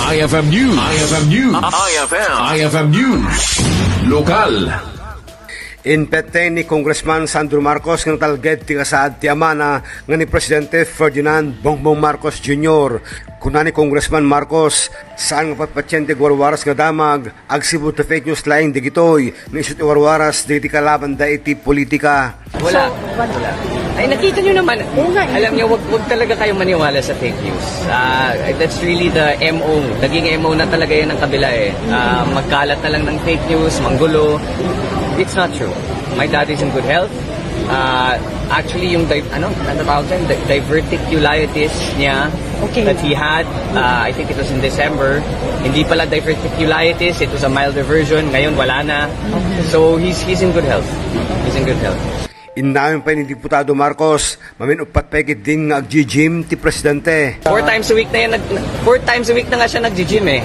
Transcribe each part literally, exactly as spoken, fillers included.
I F M News. I F M News. I F M. I F M News. Lokal. Inpet ni Congressman Sandro Marcos nga natalged ti kasaad ti amana nga ni Presidente Ferdinand Bongbong Marcos Junior. Kuna ni Congressman Marcos, saan nga patpatien ti agwarwaras nga damag, agsipud ta fake news laeng dagitoy, nga isu't iwarwaras dagiti kalabanda iti politika. Wala. So, wala. Wala. Ay, nakita nyo naman. Oo nga, eh. Alam nyo, wag, wag talaga kayong maniwala sa fake news. Ah, that's really the M O. Naging M O na talaga yan ng kabila eh. Ah, magkalat na lang ng fake news, manggulo. It's not true. My dad is in good health. Ah, actually, yung di- ano, ano tawag dyan? Di- diverticulitis niya Okay. that he had, ah, I think it was in December. Hindi pala diverticulitis, it was a milder version. Ngayon, wala na. So, he's he's in good health. He's in good health. Innayon pay ni Diputado Marcos, mamin-uppat pay ketdin nga agji-gym ti presidente. Four times a week na yan, nag- four times a week na nga siya nagji-gym eh.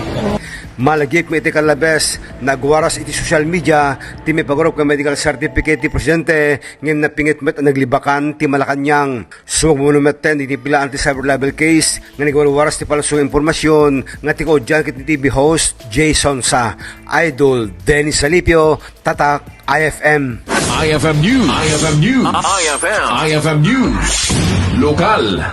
Malagip nga iti kalabes, nagwaras iti social media ti maipagurup nga medical certificate ti presidente ngem napinget met a naglibakan ti Malacañang. Sumagmamano metten iti pilaan ti cyber libel case nga nagwarwaras ti palso nga impormasyon nga ti kaudian ket ni T V host Jason sa Idol Dennis Salipio, Tatak I F M. I F M News. I F M News. I F M. I F M News. Lokal.